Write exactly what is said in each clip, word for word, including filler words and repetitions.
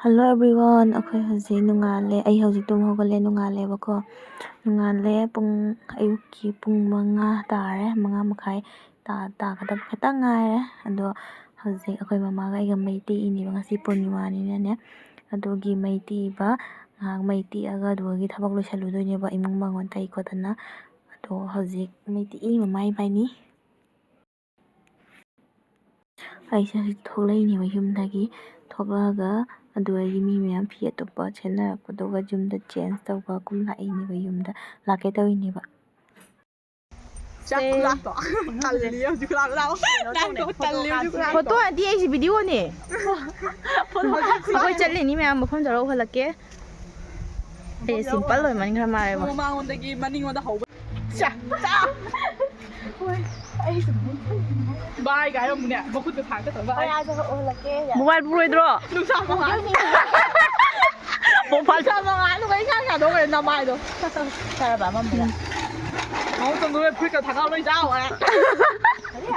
Hello everyone, ꯑꯩꯈꯣꯏ ꯍꯧꯖꯤꯛ ꯅꯣꯡꯉꯥꯜꯂꯦ꯫ ꯑꯩ ꯍꯧꯖꯤꯛ ꯇꯨꯝ ꯍꯧꯒꯠꯂꯦ, ꯅꯣꯡꯉꯥꯜꯂꯦꯕꯀꯣ꯫ ꯅꯣꯡꯉꯥꯜꯂꯦ, ꯄꯨꯡ, ꯑꯌꯨꯛꯀꯤ ꯄꯨꯡ ꯃꯉꯥ ꯇꯥꯔꯦ, ꯃꯉꯥ ꯃꯈꯥꯏ ꯇꯥ-, ꯇꯥꯒꯗꯕ ꯈꯤꯇꯪ ꯉꯥꯏꯔꯦ꯫ ꯑꯗꯣ ꯍꯧꯖꯤꯛ ꯑꯩꯈꯣꯏ ꯃꯃꯥꯒ ꯑꯩꯒ ꯃꯩ ꯇꯤꯛꯏꯅꯦꯕ, ꯉꯁꯤ ꯄꯨꯔꯅꯤꯃꯥꯅꯤꯅꯅꯦ꯫ ꯑꯗꯨꯒꯤ ꯃꯩ ꯇꯤꯛꯏꯕ, ꯉꯥꯏꯍꯥꯛ ꯃꯩ ꯇꯤꯛꯑꯒ ꯑꯗꯨꯗꯒꯤ ꯊꯕꯛ ꯂꯣꯏꯁꯜꯂꯨꯗꯣꯏꯅꯦꯕ, ꯏꯃꯨꯡ ꯃꯥꯡꯒꯣꯟ ꯇꯩ ꯈꯣꯠꯇꯅ꯫ ꯑꯗꯣ ꯍꯧꯖꯤꯛ ꯃꯩ ꯇꯤꯛꯏ ꯃꯃꯥ ꯏꯕꯥꯅꯤ꯫ ꯑꯩꯁꯦ ꯍꯧꯖꯤꯛ ꯊꯣꯛꯂꯛꯏꯅꯦꯕ ꯌꯨꯝꯗꯒꯤ꯫ ꯊꯣꯛꯂꯛꯑꯒ ꯑꯗꯨ ꯑꯩꯒꯤ ꯃꯤ ꯃꯌꯥꯝ ꯐꯤ ꯑꯇꯣꯞꯄ ꯁꯦꯠꯅꯔꯛꯄꯗꯨꯒ ꯌꯨꯝꯗ change ꯇꯧꯕ ꯀꯨꯝ ꯂꯥꯛꯏꯅꯦꯕ, ꯌꯨꯝꯗ ꯂꯥꯛꯀꯦ ꯇꯧꯔꯤꯅꯦꯕ꯫ ꯆꯥꯛ ꯈꯨꯂꯥꯛꯇꯣ꯫ ꯇꯜꯂꯤ ꯍꯧꯖꯤꯛ ꯈꯨꯂꯥꯛ ꯂꯥꯛꯑꯣ꯫ ꯅꯪꯗꯣ ꯇꯜꯂꯤ ꯍꯧꯖꯤꯛ ꯈꯨꯂꯥꯛꯇꯣ꯫ ꯐꯣꯇꯣ ꯅꯠꯇꯦ, ꯑꯩꯁꯤ ꯚꯤꯗꯤꯑꯣꯅꯦ꯫ ꯑꯩꯈꯣꯏ ꯆꯠꯂꯤꯅꯤ ꯃꯌꯥꯝ, ꯃꯐꯝ ꯆꯥꯔ ꯎꯍꯜꯂꯛꯀꯦ꯫ ꯑꯦ, simple ꯑꯣꯏꯃꯟꯈ꯭ꯔ ꯃꯥꯜꯂꯦꯕꯣ꯫ ꯃꯃꯥꯡꯉꯣꯟꯗꯒꯤ ꯃꯅꯤꯡꯉꯣꯟꯗ ꯍꯧꯕ꯫ ꯆꯥ, ꯆꯥ꯫ ꯍꯣꯏ, ꯑꯩ ꯁꯨꯝ ꯕꯥꯏ ꯀꯥꯏ ꯑꯃꯨꯛꯅꯦ, ꯃꯈꯨꯠꯇ ꯊꯥꯡꯒ ꯇꯧꯕ꯫ ꯍꯣꯏ, ꯑꯗꯨꯒ ꯎꯍꯜꯂꯛꯀꯦ꯫ Mobile ꯄꯨꯔꯣꯏꯗ꯭ꯔꯣ? ꯅꯨꯡꯁꯥ ꯃꯉꯥꯜ꯫ Mobile꯫ ꯅꯨꯡꯁꯥ ꯃꯉꯥꯜ, ꯑꯗꯨꯒ ꯏꯉꯥꯟ ꯉꯥꯟꯗꯧꯔꯦ ꯅꯃꯥꯏꯗꯣ꯫ ꯐꯔꯕ ꯑꯃ ꯑꯃꯨꯛ꯫ ꯃꯍꯨꯠ ꯇꯧꯗꯧꯔꯦ, ꯐꯨꯔꯤꯠꯀ ꯊꯥꯡꯒꯠ ꯂꯣꯏ ꯆꯥꯎ ꯍꯥꯏ꯫ ꯀꯔꯤ?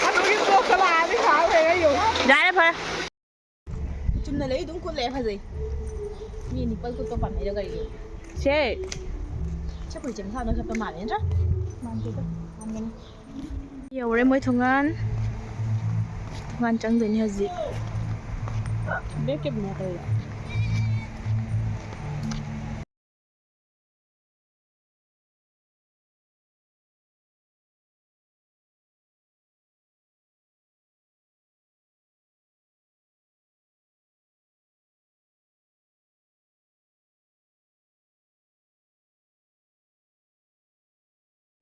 ꯑꯗꯨꯒꯤ ꯀꯣꯛꯇ ꯂꯥꯛꯑꯗꯤ ꯉꯥꯏꯍꯥꯛ ꯂꯩꯔ ꯌꯦꯡꯉꯨ꯫ ꯌꯥꯔꯦ, ꯐꯔꯦ꯫ ꯆꯨꯝꯅ ꯂꯩ ꯑꯗꯨꯝ ꯀꯨꯠꯂꯦ, ꯐꯖꯩ꯫ ꯃꯤ ꯅꯤꯄꯜ ꯀꯨꯠꯄ ꯄꯥꯝꯅꯩꯗꯣ ꯀꯔꯤꯒꯤ? ꯁꯦ꯫ ꯆꯠꯄꯨꯗꯤ ꯆꯠꯄ ꯁꯥꯗꯣ ꯆꯠꯄ ꯃꯥꯜꯂꯦ ꯅꯠꯇ꯭ꯔꯥ? ꯃꯥꯟꯗꯦꯗ꯫ ꯃꯥꯟꯕꯅꯤ꯫ ꯌꯧꯔꯦ ꯃꯣꯏ ꯊꯣꯡꯒꯥꯟ꯫ ꯊꯣꯡꯒꯥꯟ ꯆꯪꯗꯣꯏꯅꯤ ꯍꯧꯖꯤꯛ꯫ Back camera ꯇꯧꯔꯤꯔꯣ?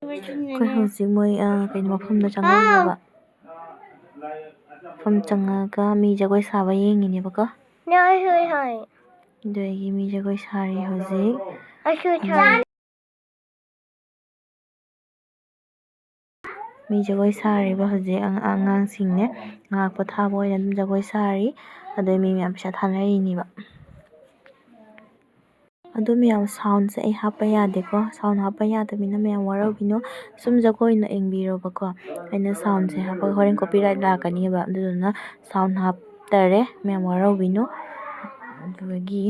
ꯑꯩꯈꯣꯏ ꯍꯧꯖꯤꯛ ꯃꯣꯏ, ꯑ, ꯀꯩꯅꯣ, ꯃꯐꯝꯗ ꯆꯪꯉꯛꯏꯅꯦꯕ꯫ ꯃꯐꯝ ꯆꯪꯉꯒ ꯃꯤ ꯖꯒꯣꯏ ꯁꯥꯕ ꯌꯦꯡꯉꯤꯅꯦꯕꯀꯣ꯫ ꯍꯣꯏ, ꯍꯣꯏ, ꯍꯣꯏ꯫ ꯑꯗꯨꯗꯒꯤ ꯃꯤ ꯖꯒꯣꯏ ꯁꯥꯔꯤ ꯍꯧꯖꯤꯛ꯫ ꯑꯩꯁꯨ ꯁꯥ-, ꯃꯤ ꯖꯒꯣꯏ ꯁꯥꯔꯤꯕ ꯍꯧꯖꯤꯛ ꯑꯉ-, ꯑꯉꯥꯡꯁꯤꯡꯅꯦ꯫ ꯉꯥꯏꯍꯥꯛ ꯄꯣꯊꯥꯕ ꯑꯣꯏꯅ ꯑꯗꯨꯝ ꯖꯒꯣꯏ ꯁꯥꯔꯤ꯫ ꯑꯗꯩ ꯃꯤ ꯃꯌꯥꯝ ꯄꯩꯁꯥ ꯊꯥꯅꯔꯤꯅꯦꯕ꯫ ꯑꯗꯣ ꯃꯌꯥꯝ, soundꯁꯦ ꯑꯩ ꯍꯥꯞꯄ ꯌꯥꯗꯦꯀꯣ꯫ Sound ꯍꯥꯞꯄ ꯌꯥꯗꯕꯅꯤꯅ ꯃꯌꯥꯝ ꯋꯥꯔꯧꯕꯤꯅꯨ꯫ ꯁꯨꯝ ꯖꯒꯣꯏ ꯑꯣꯏꯅ ꯌꯦꯡꯕꯤꯔꯣꯕꯀꯣ꯫ ꯑꯩꯅ soundꯁꯦ ꯍꯥꯞꯄꯒ ꯍꯣꯔꯦꯟ copyright ꯂꯥꯛꯀꯅꯤꯕ꯫ ꯑꯗꯨꯗꯨꯅ sound ꯍꯥꯞ-, ꯆꯠꯇꯔꯦ꯫ ꯃꯌꯥꯝ ꯋꯥꯔꯧꯕꯤꯅꯨ꯫ ꯑꯗꯨꯗꯒꯤ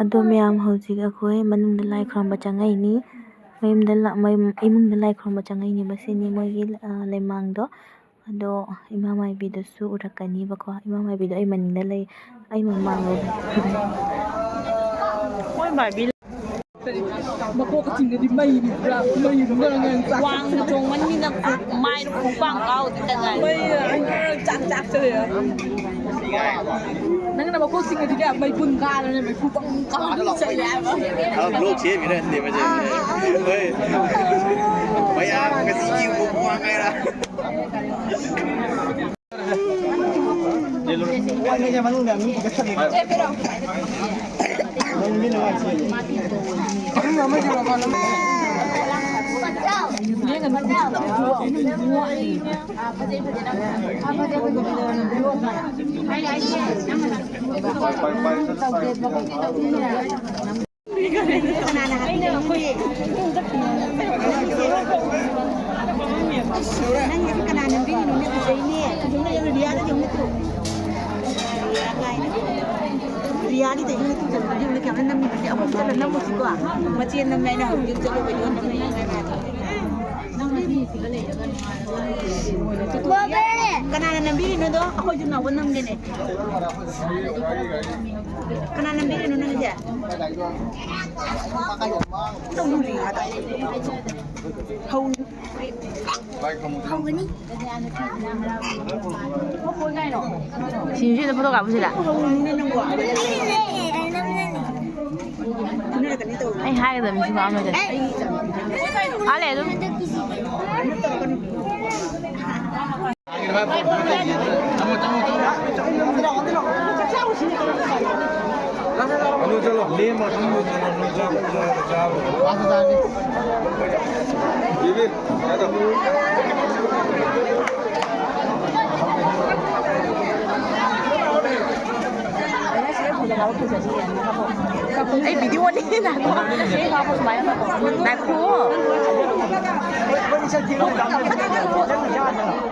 ꯑꯗꯣ ꯃꯌꯥꯝ, ꯍꯧꯖꯤꯛ ꯑꯩꯈꯣꯏ ꯃꯅꯨꯡꯗ ꯂꯥꯏ ꯈꯨꯔꯨꯝꯕ ꯆꯪꯉꯛꯏꯅꯤ꯫ ꯃꯌꯨꯝꯗ ꯂꯥ-, ꯃꯌꯨꯝ, ꯏꯃꯨꯡꯗ ꯂꯥꯏ ꯈꯨꯔꯨꯝꯕ ꯆꯪꯉꯛꯏꯅꯦꯕ꯫ ꯁꯤꯅꯤ ꯃꯣꯏꯒꯤ, ꯑ, ꯂꯩꯃꯥꯡꯗꯣ꯫ ꯑꯗꯣ ꯏꯃꯥ ꯃꯥꯏꯕꯤꯗꯨꯁꯨ ꯎꯔꯛꯀꯅꯤꯕꯀꯣ꯫ ꯏꯃꯥ ꯃꯥꯏꯕꯤꯗꯣ ꯑꯩ ꯃꯅꯤꯡꯗ ꯂꯩ, ꯑꯩ ꯃꯃꯥꯡꯂꯣꯝꯗ꯫ ꯃꯣꯏ ꯃꯥꯏꯕꯤ ꯃꯀꯣꯛ ꯆꯤꯡꯗꯗꯤ ꯃꯩꯅꯤ, ꯄꯨꯔꯥ ꯃꯩ ꯉꯥꯡ ꯉꯥꯡ ꯆꯥꯛ ꯋꯥꯡꯅ ꯆꯣꯡꯃꯟꯒꯤꯅ ꯃꯥꯏꯗꯣ ꯈꯣꯡꯄꯥꯡ ꯀꯥꯎꯗꯦ ꯇꯉꯥꯏ꯫ ꯃꯩ ꯆꯥꯛ ꯆꯥꯛ ꯆꯠꯂꯦ꯫ ꯅꯪꯅ ꯃꯀꯣꯛ ꯆꯤꯡꯉꯗꯤꯅꯦ, ꯃꯩꯕꯨꯟ ꯀꯥꯔꯅꯦ, ꯃꯩꯈꯨ ꯄꯪ ꯀꯥꯔ ꯆꯠꯂꯦ ꯍꯥꯏꯕ꯫ ꯑ, vlog ꯁꯦꯝꯃꯤꯔ ꯈꯪꯗꯦ ꯃꯁꯤ꯫ ꯑꯥ, ꯑꯥ, ꯑꯥ꯫ ꯍꯣꯏ꯫ ꯃꯌꯥꯝ ꯉꯁꯤꯒꯤ ꯋꯥ ꯉꯥꯏꯔ꯫ ꯀꯅꯥꯅ ꯍꯥꯏꯕꯤꯔꯤꯅꯣ? ꯅꯪꯒꯤꯁꯦ ꯀꯅꯥ ꯅꯝꯕꯤꯔꯤꯅꯣꯅꯦ? ꯐꯖꯩꯅꯦ꯫ ꯔꯤꯌꯥꯗ ꯌꯦꯡꯉꯨ ꯇꯨ꯫ ꯔꯤꯌꯥ ꯀꯥꯏꯅ꯫ ꯔꯤꯌꯥꯒꯤꯗ ꯌꯨꯝꯗ ꯇꯨ ꯆꯠꯂꯨ, ꯌꯨꯝꯗ ꯀꯌꯥꯝ ꯅꯝꯃꯤꯅꯣꯅꯦ? ꯑꯃꯨꯛ ꯆꯠꯂ ꯅꯝꯃꯨꯁꯤꯀꯣ꯫ ꯃꯆꯦ ꯅꯝꯃꯦ ꯍꯥꯏꯅ ꯍꯧꯖꯤꯛ ꯆꯠꯂꯨꯕ ꯌꯨꯝ ꯅꯝꯃꯦ ꯍꯥꯏꯅ꯫ ꯀꯅꯥꯅ ꯅꯝꯕꯤꯔꯤꯅꯣꯗꯣ? ꯑꯩꯈꯣꯏꯁꯨ ꯅꯥꯎꯕ ꯅꯝꯒꯦꯅꯦ꯫ ꯀꯅꯥ ꯅꯝꯕꯤꯔꯤꯅꯣ ꯅꯪꯒꯤꯁꯦ? ꯍꯧ-, ꯍꯧꯒꯅꯤ꯫ ꯁꯤꯁꯤꯗ ꯐꯣꯇꯣ ꯀꯥꯞꯄꯨꯁꯤꯔ? ꯑꯩ ꯍꯥꯏꯒꯗꯕꯅꯤ ꯁꯤ ꯀꯥꯞꯅꯕ꯫ ꯑꯥ, ꯂꯩ ꯑꯗꯨꯝ꯫ ꯑꯩ video ꯅꯤ, ꯉꯥꯏꯈꯣ꯫ ꯉꯥꯏꯈꯣ꯫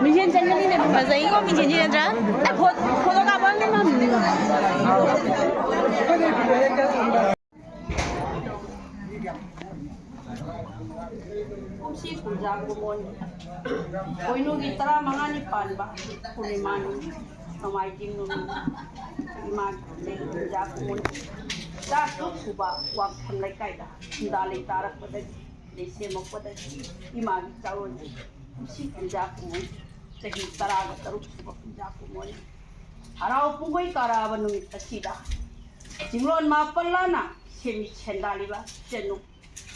ꯃꯤꯡꯁꯦꯟ ꯆꯟꯒꯅꯤꯅꯦ꯫ ꯐꯖꯩꯀꯣ ꯃꯤꯡꯁꯦꯟꯁꯤ ꯅꯠꯇ꯭ꯔꯥ? ꯑꯦ, ꯐꯣ-, ꯐꯣꯇꯣ ꯀꯥꯞꯄ ꯑꯝꯇ ꯉꯝꯗꯦ꯫ ꯀꯨꯝꯁꯤ ꯀꯨꯝꯖꯥ ꯀꯨꯝꯑꯣꯟ ꯄꯣꯏꯅꯨꯒꯤ ꯇꯔꯥꯃꯉꯥꯅꯤ ꯄꯥꯟꯕ ꯄꯨꯔꯅꯤꯃꯥꯅꯤ꯫ ꯅꯣꯡꯃꯥꯏꯖꯤꯡ ꯅꯨꯃꯤꯠ ꯏꯃꯥꯒꯤ ꯆꯍꯤ ꯀꯨꯝꯖꯥ ꯀꯨꯝꯑꯣꯟ ꯇꯔꯥꯇꯔꯨꯛ ꯁꯨꯕ ꯋꯥꯡꯈꯦꯝ ꯂꯩꯀꯥꯏꯗ ꯐꯨꯡꯗꯥ ꯂꯩꯇꯥꯔꯛꯄꯗꯒꯤ, ꯂꯩꯁꯦꯝꯃꯛꯄꯗꯒꯤ ꯏꯃꯥꯒꯤ ꯆꯥꯔꯣꯟꯁꯦ ꯀꯨꯝꯁꯤ ꯀꯨꯝꯖꯥ ꯀꯨꯝꯑꯣꯟ ꯆꯍꯤ ꯇꯔꯥꯒ ꯇꯔꯨꯛ ꯁꯨꯕ ꯀꯨꯝꯖꯥ ꯀꯨꯝꯑꯣꯟ ꯍꯔꯥꯎ ꯀꯨꯝꯍꯩ ꯀꯥꯔꯛꯑꯕ ꯅꯨꯃꯤꯠ ꯑꯁꯤꯗ ꯆꯤꯡꯂꯣꯟ ꯃꯥꯄꯜꯂꯥꯅ ꯁꯦꯝꯃꯤ ꯁꯦꯟꯗꯥꯜꯂꯤꯕ ꯏꯆꯟꯅꯨ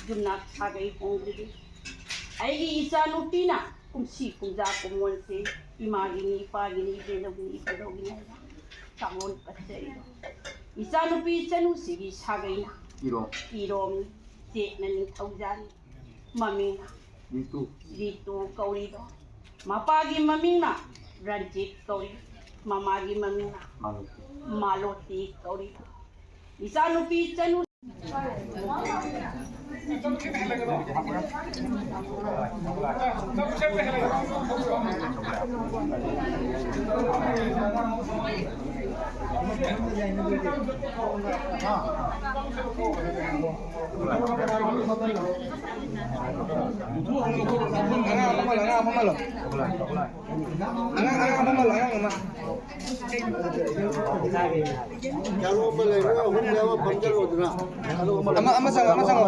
ꯌꯨꯝꯅꯥꯛ ꯁꯥꯒꯩ ꯍꯣꯡꯗ꯭ꯔꯤꯕꯤ ꯑꯩꯒꯤ ꯏꯆꯥꯅꯨꯄꯤꯅ ꯀꯨꯝꯁꯤ ꯀꯨꯝꯖꯥ ꯀꯨꯝꯑꯣꯟꯁꯤ ꯏꯃꯥꯒꯤꯅꯤ, ꯏꯄꯥꯒꯤꯅꯤ, ꯏꯕꯦꯟꯗꯧꯒꯤꯅꯤ, ꯏꯄꯨꯗꯧꯒꯤꯅꯤ ꯍꯥꯏꯅ ꯆꯥꯛꯂꯣꯟ ꯀꯠꯆꯔꯤ꯫ ꯏꯆꯥꯅꯨꯄꯤ ꯏꯆꯟꯅꯨꯁꯤꯒꯤ ꯁꯥꯒꯩꯅ ꯏꯔꯣꯝ꯫ ꯏꯔꯣꯝꯅꯤ, ꯆꯦꯛꯅ ꯅꯤꯡꯊꯧꯖꯥꯅꯤ꯫ ꯃꯃꯤꯡꯅ ꯔꯤꯇꯨ꯫ ꯔꯤꯇꯨ ꯀꯧꯔꯤꯗꯣ꯫ ꯃꯄꯥꯒꯤ ꯃꯃꯤꯡꯅ ꯔꯟꯖꯤꯠ ꯀꯧꯔꯤ꯫ ꯃꯃꯥꯒꯤ ꯃꯃꯤꯡꯅ ꯃꯥꯂꯣꯇꯤ꯫ ꯃꯥꯂꯣꯇꯤ ꯀꯧꯔꯤ꯫ ꯏꯆꯥꯅꯨꯄꯤ ꯏꯆꯟꯅꯨ ꯑꯉꯥꯡ ꯑꯃ ꯂꯧꯔꯣ, ꯑꯉꯥꯡ ꯑꯃ꯫ ꯆꯔꯨ ꯑꯃ ꯂꯩꯔꯦ, ꯑꯍꯨꯝꯅꯦꯕ, ꯐꯝꯖꯜꯂꯣꯗꯅ꯫ ꯑꯃ, ꯑꯃ ꯆꯪꯉꯣ, ꯑꯃ ꯆꯪꯉꯣ꯫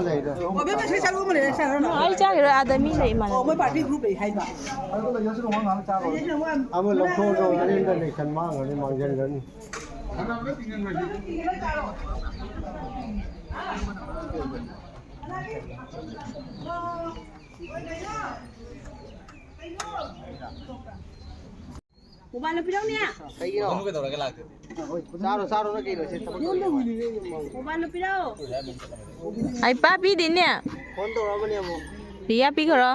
ꯑꯣ, ꯕꯦꯝꯃ, ꯁꯤ ꯆꯔꯨ ꯑꯃ ꯂꯩꯔꯦ, ꯁꯤ ꯍꯥꯏꯔꯣ꯫ ꯑꯩ ꯆꯥꯈꯤꯔꯣꯏ, ꯑꯥꯗ ꯃꯤ ꯂꯩ, ꯏꯃꯥꯟꯅꯕꯤ꯫ ꯑꯣ, ꯃꯣꯏ ꯄꯥꯔꯇꯤ ꯒ꯭ꯔꯨꯞ ꯂꯩ ꯍꯥꯏꯕ꯫ ꯑꯃ ꯂꯧꯊꯣꯛꯑꯣ, ꯑꯔꯦꯝꯕꯗ ꯅꯦꯛꯁꯟ ꯃꯥꯡꯈ꯭ꯔꯅꯤ, ꯃꯥꯡꯖꯟꯈ꯭ꯔꯅꯤ꯫ ꯃꯣꯕꯥꯏꯜꯗꯣ ꯄꯤꯔꯛꯎꯅꯦ꯫ ꯀꯩꯒꯤꯅꯣ? ꯆꯥꯔꯣ, ꯆꯥꯔꯣꯅ ꯀꯩꯅꯣ? ꯁꯤ ꯊꯕꯛ ꯇꯧꯔꯤ꯫ ꯃꯣꯕꯥꯏꯜꯗꯣ ꯄꯤꯔꯛꯎ꯫ ꯑꯩ ꯄꯥ ꯄꯤꯗꯦꯅꯦ꯫ ꯐꯣꯟ ꯇꯧꯔꯛꯑꯝꯕꯅꯦ ꯑꯃꯨꯛ꯫ ꯔꯤꯌꯥ ꯄꯤꯈꯔꯣ꯫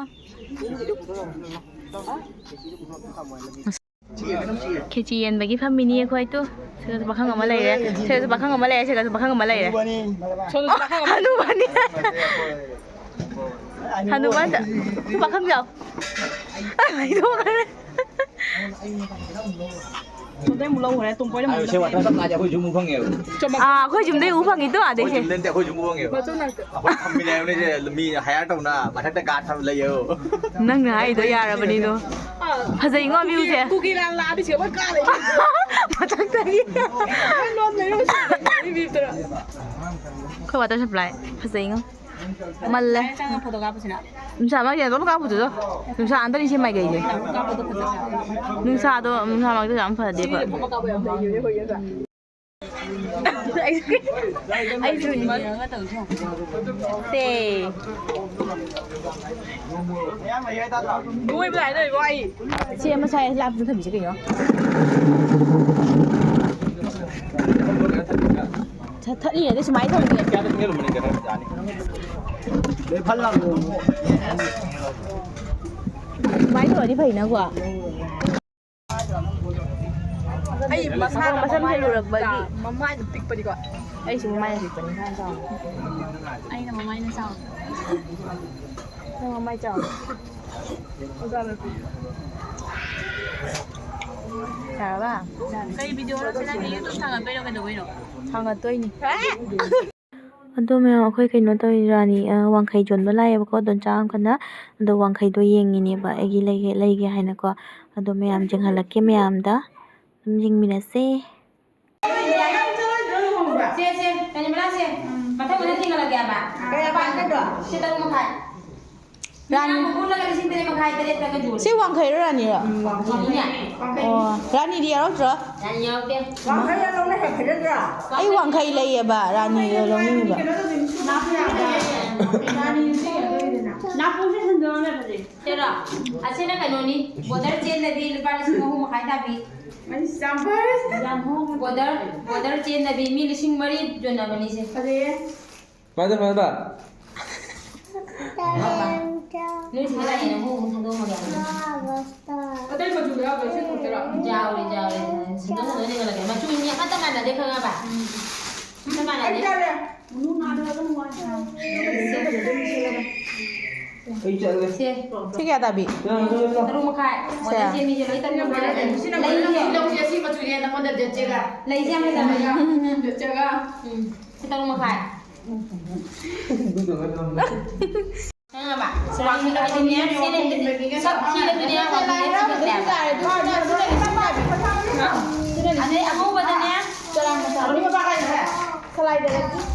ꯈꯦꯆꯤ ꯌꯦꯟꯕꯒꯤ ꯐꯝꯃꯤꯅꯤ ꯑꯩꯈꯣꯏ ꯇꯨ꯫ ꯁꯤꯗꯁꯨ ꯄꯥꯈꯪ ꯑꯃ ꯂꯩꯔꯦ꯫ ꯁꯤꯗꯁꯨ ꯄꯥꯈꯪ ꯑꯃ ꯂꯩꯔꯦ꯫ ꯁꯤꯗꯁꯨ ꯄꯥꯈꯪ ꯑꯃ ꯂꯩꯔꯦ꯫ ꯁꯣꯝꯗꯁꯨ ꯄꯥꯈꯪ ꯑꯃ ꯍꯅꯨꯕꯅꯤ꯫ ꯍꯅꯨꯃꯥꯟꯗ ꯄꯥꯈꯪ ꯌꯥꯎ꯫ ꯍꯥꯏꯗꯣꯛꯈ꯭ꯔꯦ꯫ ꯑꯗꯩ ꯑꯃꯨꯛ ꯂꯧꯈ꯭ꯔꯦ, ꯇꯨꯝ ꯀꯣꯏꯅ ꯑꯃꯨꯛ ꯁꯦ ꯋꯥꯇꯔ ꯁꯄ꯭ꯂꯥꯏꯁꯦ ꯑꯩꯈꯣꯏꯁꯨ ꯑꯃꯨꯛ ꯐꯪꯉꯦꯕ꯫ ꯑꯥ, ꯑꯩꯈꯣꯏ ꯌꯨꯝꯗꯩ ꯎ ꯐꯪꯉꯤꯗꯣ ꯑꯩꯈꯣꯏ ꯑꯥꯗꯩꯁꯦ꯫ ꯌꯨꯝꯗꯩ ꯅꯠꯇꯦ, ꯑꯩꯈꯣꯏꯁꯨ ꯑꯃꯨꯛ ꯐꯪꯉꯦꯕ꯫ ꯃꯆꯨ ꯅꯛꯇ꯫ ꯑꯩꯈꯣꯏ ꯊꯝꯃꯤꯟꯅꯕꯅꯤꯁꯦ, ꯃꯤ ꯍꯥꯏꯌꯔ ꯇꯧꯅ ꯃꯊꯛꯇ ꯒꯥꯔꯗ ꯊꯝ ꯂꯩꯌꯦꯕ꯫ ꯅꯪꯅ ꯍꯥꯏꯗꯣ ꯌꯥꯔꯕꯅꯤꯗꯣ꯫ ꯑꯥ꯫ ꯐꯖꯩꯉꯣ ꯚ꯭ꯌꯨꯁꯦ꯫ ꯀꯨꯀꯤ ꯂꯥꯡ ꯂꯥꯛꯑꯗꯤ ꯁꯦ ꯂꯣꯏ ꯀꯥ ꯂꯩ꯫ ꯃꯊꯛꯇꯒꯤ꯫ ꯂꯣꯏ ꯂꯣꯟ ꯂꯩꯔꯣꯏ ꯁꯤꯗꯤ꯫ ꯃꯤ ꯕꯤꯞꯇꯔ꯫ ꯑꯩꯈꯣꯏ ꯋꯥꯇꯔ ꯁꯄ꯭ꯂꯥꯏ ꯐꯖꯩꯉꯣ꯫ ꯃꯜꯂꯦ꯫ ꯆꯪꯉ ꯐꯣꯇꯣ ꯀꯥꯞꯄꯁꯤꯅ꯫ ꯅꯨꯡꯁꯥ ꯃꯔꯛꯁꯤꯗ ꯑꯗꯨꯝ ꯀꯥꯞꯄꯨꯗꯣ꯫ ꯅꯨꯡꯁꯥ ꯑꯟꯗꯔꯤ ꯁꯦꯝꯃꯥꯏ ꯀꯩꯁꯦ꯫ ꯀꯥꯞꯄꯗꯣ ꯐꯖꯗ꯭ꯔꯥ? ꯅꯨꯡꯁꯥꯗꯣ, ꯅꯨꯡꯁꯥ ꯃꯔꯛꯇ ꯌꯥꯝ ꯐꯖꯗꯦꯕ꯫ ꯁꯤꯗꯤ ꯐꯣꯇꯣ ꯀꯥꯞꯄ ꯌꯥꯝ ꯂꯩꯌꯦ, ꯍꯣꯏ, ꯌꯦꯡꯉꯣ꯫ ꯑꯩꯁꯨ ꯌꯦꯡꯉꯒ ꯇꯧꯁꯦ꯫ ꯁꯦ꯫ ꯅꯣꯏꯕ ꯍꯥꯏꯗꯣ ꯏꯕꯣ ꯑꯩ꯫ ꯁꯤ ꯑꯃ ꯁ꯭ꯋꯥꯏ ꯂꯥꯞꯅ ꯊꯝꯃꯤꯁꯦ ꯀꯩꯅꯣ? ꯊ-, ꯊꯠꯂꯤꯉꯩꯗ ꯁꯨꯃꯥꯏꯅ ꯇꯧꯅꯤ꯫ ꯁꯨꯃꯥꯏꯅ ꯇꯧꯔꯗꯤ ꯐꯩꯅꯀꯣ꯫ ꯑꯩ ꯃꯁꯥꯅ ꯃꯁꯝ ꯃꯃꯥꯏꯅ ꯍꯦꯜꯂꯨꯔꯛꯄꯒꯤ꯫ ꯃꯃꯥꯏꯅ ꯄꯤꯛꯄꯅꯤꯀꯣ꯫ ꯑꯩꯁꯨ ꯃꯃꯥꯏꯅ ꯄꯤꯛꯄꯅꯤ꯫ ꯑꯩꯅ ꯃꯃꯥꯏꯅ ꯆꯥꯎꯕ꯫ ꯅꯪ ꯃꯃꯥꯏ ꯆꯥꯎ꯫ ꯌꯥꯔꯕ? ꯀꯩ ꯚꯤꯗꯤꯑꯣꯅꯣ ꯁꯤ ꯅꯪꯒꯤ? YouTube ꯊꯥꯡꯒꯠꯄꯩꯔꯣ ꯀꯩꯗꯧꯕꯩꯅꯣ? ꯊꯥꯡꯒꯠꯇꯣꯏꯅꯤ꯫ ꯑꯗꯣ ꯃꯌꯥꯝ, ꯑꯩꯈꯣꯏ ꯀꯩꯅꯣ ꯇꯧꯔꯤ, ꯔꯥꯅꯤ, ꯑ, ꯋꯥꯡꯈꯩ ꯆꯣꯟꯕ ꯂꯥꯛꯑꯦꯕꯀꯣ, ꯗꯣꯟꯆꯥ ꯑꯃꯈꯛꯅ꯫ ꯑꯗꯣ ꯋꯥꯡꯈꯩꯗꯣ ꯌꯦꯡꯉꯤꯅꯦꯕ, ꯑꯩꯒꯤ ꯂꯩꯒꯦ, ꯂꯩꯒꯦ ꯍꯥꯏꯅꯀꯣ꯫ ꯑꯗꯣ ꯃꯌꯥꯝ ꯌꯦꯡꯍꯜꯂꯛꯀꯦ ꯃꯌꯥꯝꯗ꯫ ꯑꯗꯨꯝ ꯌꯦꯡꯃꯤꯟꯅꯁꯦ꯫ ꯁꯦ, ꯁꯦ, ꯀꯩꯅꯣ ꯃꯅꯥꯁꯦ꯫ ꯃꯊꯪ ꯃꯊꯪ ꯊꯤꯡꯒꯠꯂꯛꯀꯦ ꯍꯥꯏꯕ꯫ ꯀꯌꯥ ꯄꯥꯟꯒꯗ꯭ꯔꯣ? ꯁꯤ ꯇꯔꯨꯛ ꯃꯈꯥꯏ꯫ ꯔꯥꯅꯤ꯫ ꯃꯌꯥꯝ ꯄꯨꯜꯂꯒ ꯂꯤꯁꯤꯡ ꯇꯔꯦꯠ ꯃꯈꯥꯏ, ꯇꯔꯦꯠꯇꯒ ꯌꯣꯜꯂꯦ꯫ ꯁꯤ ꯋꯥꯡꯈꯩꯔꯣ ꯔꯥꯅꯤꯔꯣ? ꯎꯝ, ꯋꯥꯡꯈꯩꯅꯦ꯫ ꯑꯣ, ꯔꯥꯅꯤꯗꯤ ꯌꯥꯎꯔꯛꯇ꯭ꯔꯣ? ꯔꯥꯅꯤ ꯌꯥꯎꯔꯛꯇꯦ꯫ ꯋꯥꯡꯈꯩ ꯂꯧꯅ ꯍꯦꯛ ꯐꯖꯗ꯭ꯔꯥ? ꯑꯩ ꯋꯥꯡꯈꯩ ꯂꯩꯌꯦꯕ, ꯔꯥꯅꯤꯗꯣ ꯂꯧꯅꯤꯡꯉꯤꯕ꯫ ꯔꯥꯅꯤꯗꯤ ꯀꯩꯅꯣ ꯇꯧꯗꯣꯏꯅꯤꯗꯅ꯫ ꯅꯥꯄꯨꯁꯦ ꯁꯟꯗꯣꯛꯑꯒ ꯐꯖꯩ꯫ ꯁꯤꯔꯣ? ꯑꯁꯤꯅ ꯀꯩꯅꯣꯅꯤ, ꯕꯣꯔꯗꯔ ꯆꯦꯟꯗꯗꯤ ꯂꯨꯄꯥ ꯂꯤꯁꯤꯡ ꯑꯍꯨꯝ ꯃꯈꯥꯏ ꯇꯥꯕꯤ꯫ ꯕꯣꯔꯗꯔ, ꯕꯣꯔꯗꯔ ꯆꯦꯟꯗꯕꯤ ꯃꯤ ꯂꯤꯁꯤꯡ ꯃꯔꯤ ꯌꯣꯟꯅꯕꯅꯤꯁꯦ꯫ ꯐꯖꯩꯌꯦ꯫ ꯐꯖ, ꯐꯖ꯫ ꯅꯣꯏ ꯁꯤꯗ ꯂꯥꯛꯑꯦꯅ ꯃꯣꯏ ꯑꯍꯨꯝ ꯊꯥꯗꯣꯛꯑꯝꯃꯒꯦ ꯍꯥꯏꯕꯅꯤ꯫ ꯑꯇꯩ ꯃꯆꯨꯗ ꯌꯥꯎꯗ꯭ꯔꯣ? ꯁꯤ ꯈꯛꯇꯔꯣ? ꯌꯥꯎꯔꯦ, ꯌꯥꯎꯔꯦ꯫ ꯁꯤꯟꯗꯣꯛ ꯁꯤꯟꯗꯣꯛ ꯌꯦꯡꯍꯜꯂꯒꯦ꯫ ꯃꯆꯨ ꯑꯅꯤ ꯑꯃꯠꯇ ꯃꯥꯟꯅꯗꯦ, ꯈꯪꯉꯕ? ꯑꯃꯠꯇ ꯃꯥꯟꯅꯗꯦ꯫ ꯑꯩ ꯆꯠꯂꯦ꯫ ꯕ꯭ꯂꯨ ꯅꯥꯟꯅ ꯑꯗꯨꯝ ꯋꯥꯏ꯫ ꯑꯩ ꯆꯠꯂꯦ꯫ ꯁꯦ, ꯁꯤ ꯀꯌꯥ ꯇꯥꯕꯤ? ꯇꯔꯨꯛ ꯃꯈꯥꯏ꯫ ꯁꯦ꯫ ꯃꯣꯏꯅ ꯁꯦꯝꯃꯤꯁꯦ ꯂꯣꯏ ꯇꯔꯨꯛ ꯃꯈꯥꯏ꯫ ꯂꯩꯁꯦ꯫ ꯂꯧꯁꯦ ꯑꯁꯤ ꯃꯆꯨꯅꯦ ꯅꯉꯣꯟꯗ ꯖꯦꯠꯁꯦꯒ꯫ ꯂꯩꯁꯦ ꯌꯥꯝ ꯐꯖꯕꯅꯦ꯫ ꯖꯦꯠꯁꯦꯒ꯫ ꯎꯝ꯫ ꯁꯤ ꯇꯔꯨꯛ ꯃꯈꯥꯏ꯫ ꯈꯪꯉꯕ? ꯋꯥꯡꯈꯠꯂꯕꯗꯤꯅꯦ, ꯁꯤ ꯂꯩꯕꯁꯦ ꯁꯛ ꯊꯤꯔꯗꯤꯅꯦ, ꯋꯥꯡꯈꯠꯂꯗꯤ ꯊꯤꯒꯠꯂꯦ ꯍꯥꯏꯕ꯫ ꯑꯗꯩ ꯑꯉꯧꯕꯗꯅꯦ,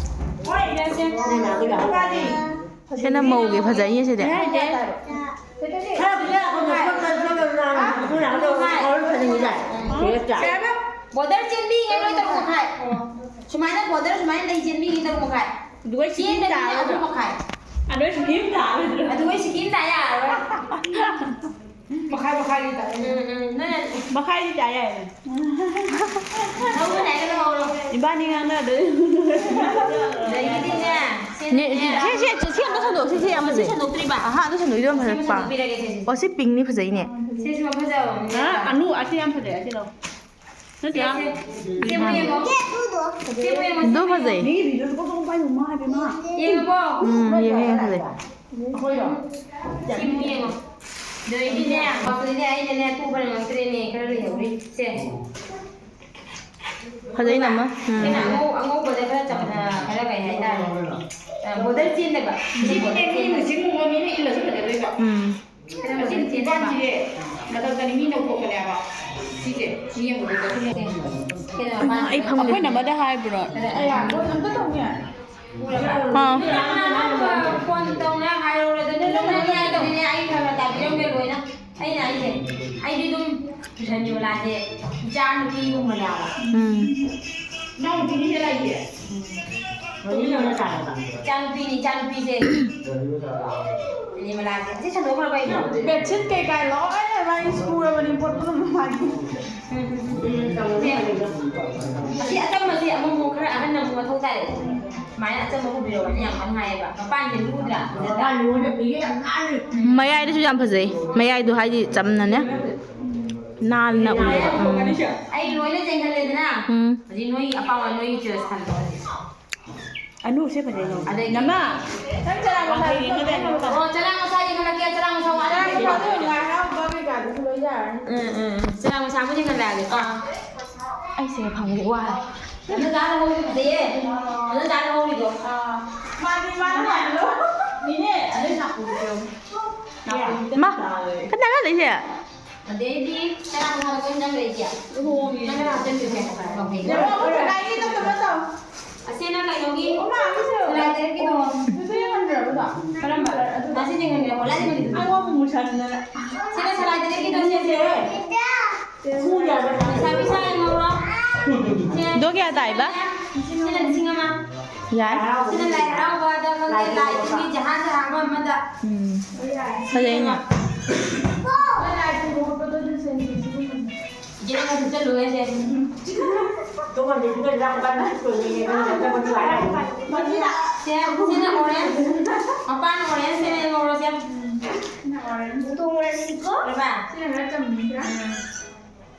ꯁꯤꯅ ꯃꯧꯒꯤ ꯐꯖꯩꯌꯦ ꯁꯤꯗꯤ꯫ ꯕꯣꯔꯗꯔ ꯆꯦꯟꯕꯤꯒꯦ ꯅꯣꯏ ꯇꯔꯨꯛ ꯃꯈꯥꯏ꯫ ꯁꯨꯃꯥꯏꯅ ꯕꯣꯔꯗꯔ ꯁꯨꯃꯥꯏꯅ ꯂꯩ ꯆꯦꯟꯕꯤꯒꯦ ꯇꯔꯨꯛ ꯃꯈꯥꯏ꯫ ꯑꯗꯨꯒ ꯁꯤꯀꯤ ꯆꯦꯟꯗ꯭ꯔꯗꯤꯅꯦ ꯇꯥꯔꯣꯏꯗ꯭ꯔꯣ? ꯑꯍꯨꯝ ꯃꯈꯥꯏ꯫ ꯑꯗꯨꯒ ꯁꯤꯀꯤ ꯇꯥꯔꯣꯏꯗ꯭ꯔꯣ? ꯑꯗꯨꯒ ꯁꯤꯀꯤ ꯇꯥ ꯌꯥꯔꯔꯣꯏ꯫ ꯃꯈꯥꯏ ꯃꯈꯥꯏꯒꯤ ꯇꯥꯏ꯫ ꯎꯝ, ꯎꯝ, ꯅꯣꯏꯅ ꯃꯈꯥꯏꯗꯤ ꯇꯥ ꯌꯥꯏꯅꯦ꯫ ꯂꯧꯕ ꯂꯥꯛꯑꯒ ꯂꯧꯍꯧꯔꯣ꯫ ꯏꯕꯥꯅꯤ ꯉꯥꯡꯅꯗꯣꯏ꯫ ꯑꯗꯒꯤꯗꯤꯅꯦ, ꯅꯦ, ꯁꯤꯅꯅꯦ꯫ ꯁꯤ, ꯁꯤ, ꯁꯤ, ꯁꯤ ꯑꯝꯇ ꯁꯟꯗꯣꯛ, ꯁꯤ, ꯁꯤ ꯑꯃꯁꯦ꯫ ꯁꯤ ꯁꯟꯗꯣꯛꯇ꯭ꯔꯤꯕ? ꯑꯍꯥ, ꯑꯗꯨ ꯁꯟꯗꯣꯛꯏꯗꯣ ꯌꯥꯝ ꯁꯤ ꯐꯖꯩ, ꯄꯥ꯫ ꯁꯟꯗꯣꯛꯄꯤꯔꯒꯦ, ꯁꯦ, ꯁꯦ꯫ ꯑꯣ, ꯁꯤ ꯄꯤꯡꯅꯤ ꯐꯖꯩꯅꯦ꯫ ꯁꯤꯁꯤꯃ ꯐꯖꯕꯅꯦ꯫ ꯑ, ꯑꯅꯨ, ꯑꯁꯤ ꯌꯥꯝ ꯐꯖꯩ, ꯑꯁꯤ ꯂꯧ꯫ ꯅꯠꯇ꯭ꯔꯥ? ꯁꯦ, ꯁꯦ꯫ ꯁꯤ ꯑꯃꯨꯛ ꯌꯦꯡꯉꯣ꯫ ꯁꯤ ꯑꯃꯨꯛ ꯌꯦꯡꯉꯣ, ꯁꯤ ꯑꯗꯨ ꯐꯖꯩ꯫ ꯃꯤꯒꯤ ꯚꯤꯗꯤꯑꯣꯁꯦ ꯀꯣꯛ ꯀꯣꯛ ꯄꯥꯏꯅꯨ, ꯃꯥ ꯍꯥꯏꯕ ꯏꯃꯥ꯫ ꯌꯦꯡꯉꯕꯣ? ꯎꯝ, ꯌꯦꯡꯉꯦ, ꯌꯥꯝ ꯐꯖꯩ꯫ ꯑꯩꯈꯣꯏꯔꯣ? ꯁꯤ ꯑꯃꯨꯛ ꯌꯦꯡꯉꯣ꯫ ꯑꯗꯨꯗꯩꯗꯤꯅꯦ, ꯑꯗꯨꯗꯩꯗꯤ ꯑꯩꯅꯅꯦ, ꯇꯨꯕ ꯅꯪꯉꯛꯇ꯭ꯔꯦꯅꯦ, ꯈꯔ ꯂꯩꯍꯧꯔꯤ꯫ ꯁꯦ꯫ ꯐꯖꯩ, ꯅꯝꯃ꯫ ꯎꯝ꯫ ꯑꯩꯅ ꯑꯉꯧ-, ꯑꯉꯧꯕꯗ ꯈꯔ ꯆꯞ-, ꯑ, ꯈꯔ ꯀꯩ ꯍꯥꯏꯇꯥꯔꯦ? ꯑ, ꯕꯣꯔꯗꯔ ꯆꯦꯟꯗꯕ꯫ ꯁꯤꯗꯤꯅꯦ, ꯃꯤ ꯃꯨꯁꯂꯤꯝ ꯃꯨꯕ ꯃꯤꯅ ꯏꯜꯂꯁꯨ ꯐꯖꯗꯣꯏꯕ꯫ ꯎꯝ꯫ ꯑꯁꯤ ꯆꯤꯟꯕꯥꯟꯁꯤꯗꯤ ꯃꯊꯛꯇꯅꯤ ꯃꯤ ꯅꯧꯊꯣꯛꯄꯅꯦꯕ꯫ ꯁꯤꯁꯦ ꯃꯤ ꯑꯃꯗ ꯆꯠꯈꯤꯅꯦ꯫ ꯑꯩ ꯐꯪꯗꯦ꯫ ꯑꯩꯈꯣꯏ ꯅꯝꯃꯗ ꯍꯥꯏꯕ꯭ꯔꯣ? ꯑꯌꯥ, ꯃꯣꯏ ꯑꯝꯇ ꯇꯧꯅꯤ꯫ ꯑꯥ꯫ ꯐꯣꯟ ꯇꯧꯅ ꯍꯥꯏꯔꯨꯔꯗꯅ ꯂꯧꯅꯅꯤ ꯍꯥꯏꯗꯧꯅꯤꯅꯦ꯫ ꯑꯩ ꯈꯔ ꯈꯔ ꯇꯥꯕꯤꯔꯝꯒꯦ ꯂꯣꯏꯅ꯫ ꯑꯩꯅ ꯍꯥꯏꯁꯦ, ꯑꯩꯗꯤ ꯑꯗꯨꯝ ꯇꯨꯏꯁꯟꯒꯤ ꯃꯅꯥꯛꯁꯦ ꯏꯆꯥ ꯅꯨꯄꯤꯒꯨꯝꯕꯅꯦꯕ꯫ ꯎꯝ꯫ ꯏꯅꯥꯎꯅꯨꯄꯤꯅꯤꯅꯦ ꯂꯥꯛꯏꯁꯦ꯫ ꯏꯆꯥꯅꯨꯄꯤꯅꯤ, ꯏꯆꯥꯅꯨꯄꯤꯁꯦ꯫ ꯅꯤꯔꯃꯂꯥꯁꯦ꯫ ꯑꯁꯤ ꯁꯟꯗꯣꯛꯈ꯭ꯔꯕ ꯑꯩꯅ? ꯕꯦꯠꯁꯤꯠ ꯀꯩꯀꯥ ꯂꯣꯏꯅ ꯂꯥꯏ ꯁꯨꯔꯕꯅꯤ, ꯄꯣꯠ ꯄꯨꯝꯅꯃꯛ ꯃꯥꯒꯤ꯫ ꯁꯦ꯫ ꯑꯁꯤ ꯑꯆꯝꯕꯁꯤ ꯑꯃꯨꯛ ꯑꯃꯨꯛ ꯈꯔ ꯑꯍꯟꯅ ꯑꯃꯨꯛ ꯃꯊꯧ ꯇꯥꯏ꯫ ꯁꯨꯃꯥꯏꯅ ꯑꯆꯝꯕ ꯄꯨꯕꯤꯔꯛꯑꯣꯅꯦ ꯌꯥꯝ ꯀꯟꯅ ꯍꯥꯏꯌꯦꯕ꯫ ꯃꯄꯥꯟꯁꯦ ꯂꯨꯗ꯭ꯔꯥ? ꯐꯖꯗ꯭ꯔꯥ? ꯃꯌꯥꯏꯗꯁꯨ ꯌꯥꯝ ꯐꯖꯩ꯫ ꯃꯌꯥꯏꯗꯣ ꯍꯥꯏꯗꯤ ꯆꯝꯅꯅꯦ꯫ ꯅꯥꯟꯅ ꯎꯏꯌꯦꯕ꯫ ꯎꯝ꯫ ꯑꯩ ꯂꯣꯏꯅ ꯆꯦꯟꯈꯠꯂꯦꯗꯅ꯫ ꯎꯝ꯫ ꯍꯧꯖꯤꯛ ꯅꯣꯏ ꯑꯄꯥꯝꯕ ꯅꯣꯏꯒꯤ choice ꯈꯜꯂꯣ ꯍꯧꯖꯤꯛ꯫ ꯑꯅꯨꯁꯦ ꯐꯖꯩ ꯅꯪ꯫ ꯑꯗꯩ ꯅꯃ, ꯅꯪ ꯆꯔꯥ ꯃꯁꯥ ꯌꯦꯡꯉꯗꯤ ꯑꯩꯅ ꯑꯃꯨꯛ ꯑꯣ, ꯆꯔꯥ ꯃꯁꯥ ꯌꯦꯡꯍꯜꯂꯛꯀꯦ, ꯆꯔꯥ ꯃꯁꯥ ꯋꯥꯠꯂꯦ꯫ ꯆꯔꯥ ꯃꯁꯥꯗꯣ ꯂꯥꯏ ꯍꯔꯥꯎꯕ ꯀꯩꯀꯥꯗꯨꯁꯨ ꯂꯣꯏ ꯌꯥꯔꯅꯤ꯫ ꯎꯝ, ꯎꯝ, ꯎꯝ꯫ ꯆꯔꯥ ꯃꯁꯥꯕꯨ ꯌꯦꯡꯍꯜꯂꯛꯑꯒꯦꯀꯣ꯫ ꯑꯩꯁꯦ ꯐꯪꯒꯦ ꯋꯥꯔꯦ꯫ ꯑꯗꯨ ꯆꯥꯅ ꯍꯧꯔꯤ ꯐꯖꯩꯌꯦ꯫ ꯑꯗꯨ ꯆꯥꯅ ꯍꯧꯔꯤꯗꯣ꯫ ꯑꯥ꯫ ꯃꯥꯗꯤ ꯃꯥꯅ ꯍꯥꯏꯕꯗꯣ꯫ ꯏꯅꯦ, ꯑꯗꯨ ꯅꯥꯀꯣꯡꯗꯣ ꯄꯤꯔꯝꯃꯨ꯫ ꯅꯥꯀꯣꯡꯗꯣ ꯃꯥ, ꯇꯥꯔꯦ꯫ ꯀꯅꯥꯅꯣ ꯂꯩꯁꯦ? ꯑꯗꯩꯗꯤ ꯆꯔꯥ ꯃꯁꯥꯗꯣ ꯀꯩ ꯍꯤꯟꯖꯥꯡ ꯂꯩꯒꯦ? ꯂꯨꯍꯣꯡꯉꯤ꯫ ꯅꯪ ꯀꯅꯥ ꯍꯥꯞꯆꯤꯟꯗꯣꯏꯁꯦ? ꯂꯨꯍꯣꯡꯉꯤ꯫ ꯀꯩꯅꯣ ꯇꯧ꯫ ꯑꯁꯤꯅ ꯀꯩꯅꯣꯒꯤ? ꯑꯣ, ꯃꯥ ꯑꯃꯁꯨ꯫ ꯁꯂꯥꯏ ꯇꯔꯦꯠꯀꯤꯗꯣ꯫ ꯑꯗꯨꯁꯨ ꯌꯦꯡꯍꯟꯗ꯭ꯔꯕꯗꯣ? ꯀꯔꯝꯕ? ꯉꯁꯤ ꯌꯦꯡꯍꯟꯒꯦ, ꯑꯣꯟꯂꯥꯏꯟ ꯌꯦꯡꯍꯟꯒꯦ꯫ ꯑꯉꯧꯕ ꯃꯨꯁꯟꯗꯅ꯫ ꯁꯤꯅ ꯁꯂꯥꯏ ꯇꯔꯦꯠꯀꯤꯗꯣ, ꯁꯤꯁꯦ꯫ ꯂꯩꯁꯥꯕꯤ ꯁꯥꯏ ꯉꯧꯔꯣ꯫ ꯁꯦ꯫ ꯗꯣ ꯀꯌꯥ ꯇꯥꯏꯕ? ꯁꯤꯅ ꯂꯤꯁꯤꯡ ꯑꯃ꯫ ꯌꯥꯏ꯫ ꯁꯤꯅ ꯂꯥꯏ ꯍꯔꯥꯎꯕꯗ ꯈꯪꯗꯦ, ꯂꯥꯏ ꯇꯤꯟꯒꯤ ꯖꯍꯥꯟ ꯖꯍꯥꯟꯕ ꯑꯃꯗ꯫ ꯎꯝ꯫ ꯐꯖꯩꯅꯦ꯫ ꯏꯆꯦ, ꯅꯪ ꯆꯠꯂꯨꯔꯁꯦ꯫ ꯁꯦ, ꯁꯤꯅ orange꯫ ꯃꯄꯥꯟ orange ꯁꯤꯅ ꯉꯧꯔꯁꯦ꯫ ꯇꯣꯡꯉꯥꯜꯂꯤꯀꯣ? ꯎꯔꯕ? ꯁꯤꯅ ꯈꯔ ꯆꯝꯃꯤꯗ꯭ꯔꯥ? ꯎꯝ꯫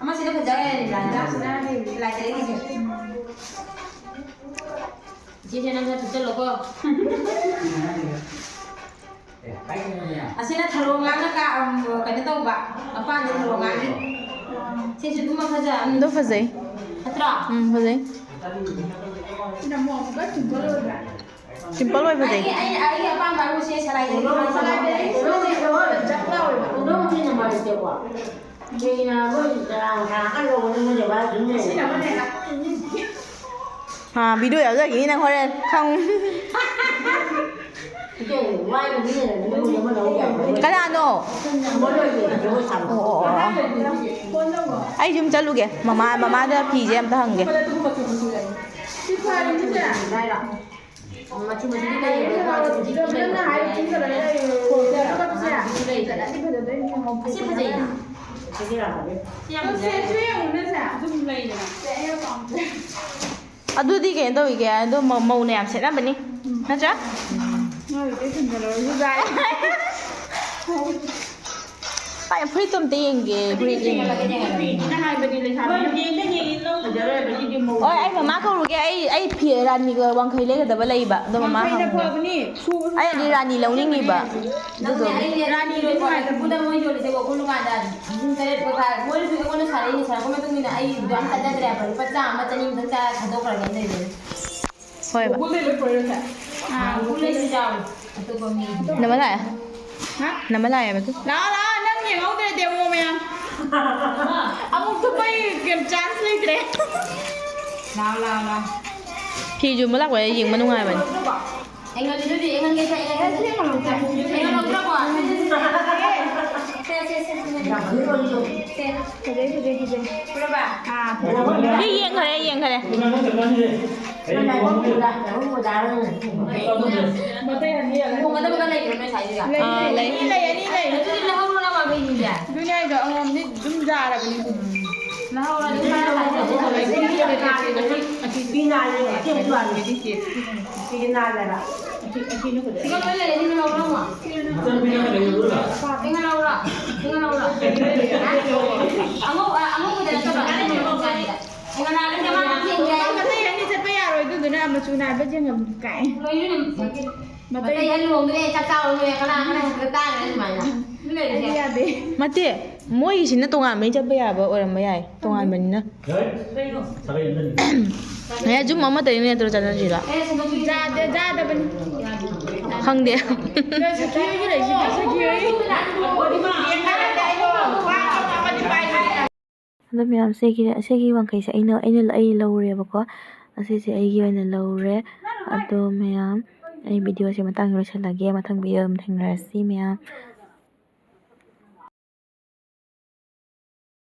ꯑꯃꯁꯤꯅ ꯐꯖꯈ꯭ꯔꯦ, ꯅꯤꯂꯥꯅꯤꯗ꯫ ꯁꯤꯅ ꯍꯦꯜꯂꯤ꯫ ꯂꯥꯏ ꯇꯔꯦꯠꯀꯤꯁꯦ꯫ ꯏꯆꯦꯁꯦ, ꯅꯪ ꯈꯔ ꯊꯨꯞꯆꯜꯂꯣꯀꯣ꯫ ꯑꯁꯤꯅ ꯊꯔꯣ ꯉꯥꯡꯅ ꯀꯥ-, ꯎꯝ, ꯀꯩꯅꯣ ꯇꯧꯕ, ꯃꯄꯥꯟꯗ ꯊꯔꯣ ꯉꯥꯡꯉꯤ꯫ ꯁꯤꯁꯨ ꯑꯗꯨꯝ ꯐꯖ-, ꯎꯝ꯫ ꯑꯗꯣ ꯐꯖꯩ꯫ ꯅꯠꯇ꯭ꯔꯣ? ꯎꯝ, ꯐꯖꯩ꯫ ꯁꯤꯅ ꯑꯃꯨꯛ ꯑꯃꯨꯛꯀ simple ꯑꯣꯏꯕ꯭ꯔꯥ? Simple ꯑꯣꯏ ꯐꯖꯩ꯫ ꯑꯩꯒꯤ, ꯑꯩ, ꯑꯩꯒꯤ ꯑꯄꯥꯝꯕ ꯑꯔꯨꯁꯦ ꯁꯂꯥꯏꯗ ꯁꯂꯥꯏꯗ ꯂꯩ꯫ ꯖꯛ ꯂꯥꯎꯋꯦꯕ꯫ ꯁꯤꯅ ꯑꯃꯅꯦ꯫ ꯑꯥ, video ꯌꯥꯎꯖꯈꯤꯅꯤ ꯅꯪ ꯍꯣꯔꯦꯟ ꯈꯪꯉꯨ꯫ ꯀꯅꯥꯅꯣ? ꯑꯣ, ꯑꯣ, ꯑꯣ꯫ ꯑꯩ ꯌꯨꯝ ꯆꯠꯂꯨꯒꯦ꯫ ꯃꯃꯥ, ꯃꯃꯥꯗ ꯐꯤꯁꯦ ꯑꯝꯇ ꯍꯪꯒꯦ꯫ ꯃꯆꯨ ꯃꯆꯨꯗꯤ ꯂꯩꯌꯦꯕ꯫ ꯑꯁꯤ ꯐꯖꯩꯅ꯫ ꯁꯤ ꯌꯥꯝ ꯐꯖꯩ꯫ ꯑꯗꯨꯗꯤ ꯀꯩꯅꯣ ꯇꯧꯏꯒꯦ, ꯑꯗꯣ ꯃꯧ-, ꯃꯧꯅ ꯌꯥꯝ ꯁꯦꯠꯅꯕꯅꯤ, ꯅꯠꯇ꯭ꯔꯥ? ꯅꯣꯏꯗꯤ ꯊꯤꯟꯖꯜꯂꯨꯔꯁꯨ ꯌꯥꯏ꯫ ꯄꯥꯏ, ꯐꯨꯔꯤꯠꯇꯣ ꯑꯝꯇ ꯌꯦꯡꯒꯦ, ꯐꯨꯔꯤꯠ ꯌꯦꯡꯒꯦ꯫ ꯃꯤꯅ ꯍꯥꯏꯕꯗꯤ ꯂꯩꯁꯥꯕꯤꯅ ꯌꯦꯡꯗ ꯌꯦꯡꯉꯤ ꯂꯧꯗꯖꯔꯣꯏꯕ ꯁꯤꯗꯤ ꯃꯧ꯫ ꯍꯣꯏ, ꯑꯩ ꯃꯃꯥ ꯀꯧꯔꯨꯒꯦ꯫ ꯑꯩ, ꯑꯩ ꯐꯤ ꯔꯥꯅꯤꯒ ꯋꯥꯡꯈꯩ ꯂꯩꯒꯗꯕ ꯂꯩꯕ, ꯑꯗꯣ ꯃꯃꯥ ꯍꯪꯒꯦ꯫ ꯑꯩꯅꯗꯤ ꯔꯥꯅꯤ ꯂꯧꯅꯤꯡꯉꯤꯕ꯫ ꯑꯗꯨꯗꯣ ꯑꯩꯅꯦ ꯔꯥꯅꯤꯗꯣ ꯅꯨꯡꯉꯥꯏꯇꯕꯗꯨꯗ ꯃꯣꯏ ꯌꯣꯜꯂꯤꯁꯦ ꯒꯣꯀꯨꯜ ꯗꯨꯀꯥꯟꯗ ꯄꯨꯡ ꯇꯔꯦꯠ ꯃꯈꯥꯏ꯫ ꯃꯣꯏꯅꯁꯨ ꯑꯩꯉꯣꯟꯗ ꯁꯥꯔꯛꯏꯅꯦ, ꯁꯥꯔꯛꯄ ꯃꯇꯨꯡ ꯏꯟꯅ ꯑꯩ ꯚꯤꯗꯤꯑꯣ ꯑꯝ ꯊꯥꯖꯗ꯭ꯔꯦ ꯍꯥꯏꯕ꯫ ꯂꯨꯄꯥ ꯆꯥꯝꯃ ꯆꯅꯤ ꯑꯝꯇꯪ ꯆꯥꯔ ꯊꯥꯗꯣꯛꯈ꯭ꯔꯒꯦꯅ ꯂꯩꯕꯅꯦ꯫ ꯍꯣꯏꯕ꯫ ꯒꯣꯀꯨꯜꯗꯩ ꯂꯣꯏ ꯄꯨꯔꯛꯏꯔꯣ ꯁꯦ? ꯑꯥ, ꯒꯣꯀꯨꯜꯗꯩꯁꯨ ꯌꯥꯎꯔꯤ꯫ ꯑꯇꯣꯞꯄ ꯃꯤ꯫ ꯅꯃ ꯂꯥꯛꯑꯦ? ꯍꯥ? ꯅꯃ ꯂꯥꯛꯑꯦꯕ ꯑꯗꯨ? ꯂꯥꯛꯑꯣ, ꯂꯥꯛꯑꯣ, ꯅꯪ ꯌꯦꯡꯍꯧꯗ꯭ꯔꯗꯤ ꯑꯃꯨꯛ ꯃꯌꯥꯝ꯫ ꯑꯃꯨꯛ ꯊꯨꯞꯄꯩ ꯀꯩꯅꯣ chance ꯂꯩꯇ꯭ꯔꯦ꯫ ꯂꯥꯛꯑꯣ, ꯂꯥꯛꯑꯣ, ꯂꯥꯛꯑꯣ꯫ ꯐꯤ ꯌꯣꯟꯕ ꯂꯥꯛꯄꯗ ꯌꯦꯡꯕ ꯅꯨꯡꯉꯥꯏꯕꯅꯤ꯫ ꯑꯩꯉꯣꯟꯗꯗꯤ ꯑꯩꯉꯣꯟꯗ ꯑꯩꯉꯣꯟꯗ ꯂꯧꯗ꯭ꯔꯕꯣ? ꯁꯦ, ꯁꯦ, ꯁꯦ, ꯁꯦ, ꯁꯦ꯫ ꯐꯖꯩ, ꯐꯖꯩ, ꯐꯖꯩ꯫ ꯄꯨꯔꯕ? ꯑꯥ꯫ ꯍꯦ, ꯌꯦꯡꯈꯔꯦ, ꯌꯦꯡꯈꯔꯦ꯫ ꯂꯨꯍꯣꯡꯒꯗꯕꯒ ꯂꯩꯕ꯭ꯔꯣ ꯅꯣꯏ ꯁ꯭ꯋꯥꯏꯁꯤꯗ? ꯑꯥ, ꯂꯩ꯫ ꯑꯅꯤ ꯂꯩ, ꯑꯅꯤ ꯂꯩ꯫ ꯑꯗꯨꯗꯤ ꯂꯧꯍꯧꯔꯣ ꯅꯃꯥ ꯕꯦꯕꯤꯁꯦ꯫ ꯑꯗꯨꯅꯦ ꯍꯥꯏꯗꯣ, ꯑꯉꯣꯝꯗꯤ ꯑꯗꯨꯝ ꯌꯥꯔꯕꯅꯤ꯫ ꯂꯧꯍꯧꯔꯣ ꯑꯗꯨꯝ ꯈꯔ ꯂꯩꯔꯗꯤ꯫ ꯁꯤꯒꯤ ꯅꯥꯜꯂꯦꯕ꯫ ꯁꯤꯒ ꯂꯣꯏ ꯂꯩꯔꯦ, ꯁꯤꯒ ꯂꯧꯔꯣ ꯑꯃꯨꯛ꯫ ꯁꯤꯒ ꯂꯧꯔꯣ, ꯁꯤꯒ ꯂꯧꯔꯣ꯫ ꯑꯉꯧ-, ꯑ, ꯑꯉꯧꯕꯗ ꯅꯠꯇꯕ꯫ ꯁꯤꯒ ꯂꯥꯛꯑꯒ ꯃꯥ ꯌꯦꯡꯒꯦ꯫ ꯃꯇꯩ ꯑꯅꯤ ꯆꯠꯄ ꯌꯥꯔꯣꯏ, ꯑꯗꯨꯗꯨꯅ ꯃꯆꯨ ꯅꯥꯏꯕ ꯌꯦꯡꯉꯝ ꯀꯥꯏ꯫ ꯂꯣꯏꯅ ꯑꯗꯨꯝ ꯃꯇꯩ ꯍꯦꯛ ꯂꯨꯍꯣꯡꯗ꯭ꯔꯦ, ꯆꯥꯛ ꯆꯥꯔꯨꯅꯨ, ꯀꯅꯥ ꯀꯅꯥ ꯍꯦꯛꯇ ꯇꯥꯡꯉꯦ ꯑꯗꯨꯃꯥꯏꯅ꯫ ꯑꯗꯨ ꯂꯩꯔꯤꯁꯦ꯫ ꯑꯩꯗꯤ ꯌꯥꯗꯦ꯫ ꯅꯠꯇꯦ, ꯃꯣꯏꯒꯤꯁꯤꯅ ꯇꯣꯉꯥꯟꯕꯒꯤ ꯆꯠꯄ ꯌꯥꯕ ꯑꯣꯏꯔꯝꯕ ꯌꯥꯏ, ꯇꯣꯉꯥꯟꯕꯅꯤꯅ꯫ ꯑꯦ, ꯖꯨꯝ ꯑꯃꯠꯇꯅꯤ ꯅꯠꯇ꯭ꯔꯣ ꯆꯠꯅꯗ꯭ꯔꯤꯗꯣ? ꯌꯥꯗꯦ, ꯌꯥꯗꯕꯅꯤ꯫ ꯈꯪꯗꯦ꯫ ꯅꯣꯏ ꯁꯈꯤ ꯍꯣꯏꯒꯤ ꯂꯩꯁꯤꯗꯤ, ꯁꯈꯤ ꯍꯣꯏꯒꯤ꯫ ꯑꯗꯣ ꯃꯌꯥꯝ, ꯁꯤꯒꯤ, ꯁꯤꯒꯤ ꯋꯥꯡꯈꯩꯁꯦ ꯑꯩꯅ, ꯑꯩꯅ, ꯑꯩ ꯂꯧꯔꯦꯕꯀꯣ꯫ ꯑꯁꯤꯁꯦ ꯑꯩꯒꯤ ꯑꯣꯏꯅ ꯂꯧꯔꯦ꯫ ꯑꯗꯣ ꯃꯌꯥꯝ, ꯑꯩ ꯚꯤꯗꯤꯑꯣꯁꯦ ꯃꯇꯥꯡ ꯂꯣꯏꯁꯤꯜꯂꯒꯦ꯫ ꯃꯊꯪ ꯚꯤꯗꯤꯑꯣ ꯑꯗꯨꯝ ꯊꯦꯡꯅꯔꯁꯤ ꯃꯌꯥꯝ꯫